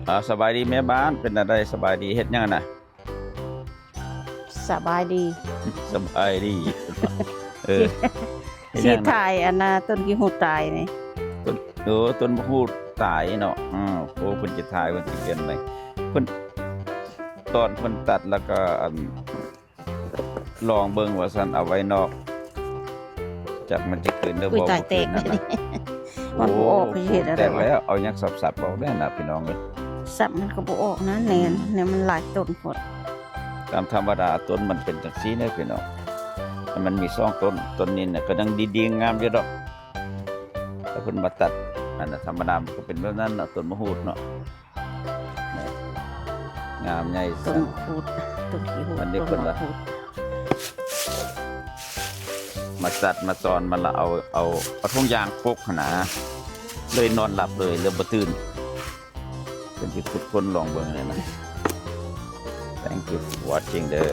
ອ່າ ສະບາຍດີແມ່ບ້ານ ເປັນແນວໃດ ສະບາຍດີ ເຮັດຫຍັງນະ? ສະບາຍດີ ສະບາຍດີ ເອີ ຊິຖ່າຍອັນນະ ຕົ້ນຂີ້ຫູດຕາຍນີ້ ຕົ້ນ ໂອ້ ຕົ້ນໝາກຫູດຕາຍເນາະ ອື ໂອ້ ເພິ່ນຈະຖ່າຍ ເພິ່ນຈະຂຽນໄວ້ ເພິ່ນ ຕອນເພິ່ນຕັດແລ້ວກໍອັນ ລອງເບິ່ງວ່າຊັ້ນ ເອົາໄວ້ນອກ ຈັກມັນຈະຄືນຫຼືບໍ່ ອຸ້ຍ ຕາຍແຕກ ບໍ່ຄືນນັ້ນນະ ມັນບໍ່ອອກ ໂອ້ ຊິເຮັດແນວໃດ ແຕກແລ້ວ ເອົາຫຍັງສັບໆອອກແດ່ນະ ພີ່ນ້ອງເອີຍ ສັບມັນກໍບໍ່ອອກນະ ແໜ້ນ ອືມ ແນວມັນຫຼາຍຕົ້ນໂພດ ຕາມທຳມະດາຕົ້ນມັນເປັນຈັ່ງຊີ້ເດ້ພີ່ນ້ອງ ມັນມີສອງຕົ້ນ ຕົ້ນນີ້ນະກໍຍັງດີໆງາມຢູ່ດອກ ແຕ່ເພິ່ນມາຕັດ ອັນນະ ທຳມະດາມັນກໍເປັນແບບນັ້ນເນາະ ຕົ້ນໝາກຫູດເນາະ. ງາມໃຫຍ່ ຕົ້ນໝາກຫູດ ຕົ້ນຂີ້ຫູດ ອັນນີ້ເພິ່ນວ່າ ມາຕັດມາຕອນມັນລະເອົາ ເອົາ ເອົາຖົງຢາງປົກຫັ້ນນະ ເລີຍນອນຫຼັບເລີຍ ເລີຍບໍ່ຕື່ນ ເພິ່ນຊິຂຸດຄົ້ນລອງເບິ່ງແຫຼະນະ Thank you for watching ເດີ.